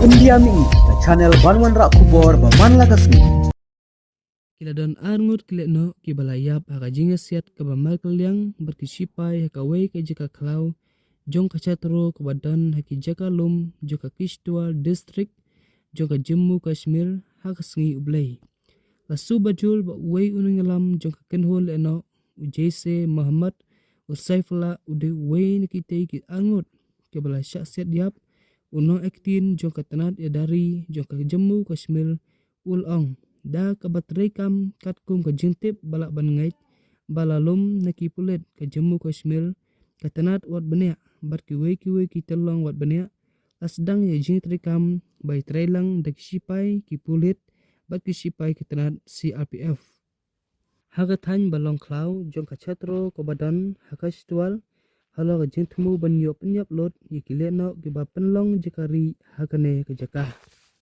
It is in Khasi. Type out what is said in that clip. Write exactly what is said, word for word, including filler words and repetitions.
India Mih, ka channel ban wanrah khubor ba man la ka sngi. Ki la don arngut ki lehnoh kiba la ïap ha ka jingïasiat kaba markylliang bad ki shipai ha kawei ka jaka khlaw jong ka Chatro kaba don ha ki jaka lum jong ka Kishtwar District jong ka Jammu Kashmir ha ka sngi U Blei. La shu bajul ba uwei u nongïalam jong ka kynhun lehnoh, u Jaishe Mohammed, u Saifullah u dei uwei na kitei ki arngut kiba la shah siat ïap. U nongïaktien jong ka tnat ïada ri jong ka Jammu Kashmir u la ong, da kaba treikam katkum ka jingtip ba lah ban ngeit ba la lum na ki pulit ka Jammu Kashmir, ka tnat wat bniah bad kiwei kiwei ki tyllong wat bniah, la sdang ïa jingtreikam ba ïatreilang da ki shipai ki pulit bad ki shipai ki tnat C R P F. Ha ka thaiñ ba long khlaw jong ka Chatro kaba don ha ka Kishtwar, halor ka jingthmu ban ïoh pynïap lut ïa ki lehnoh kiba pynlong jaka rieh ha kane ka jaka.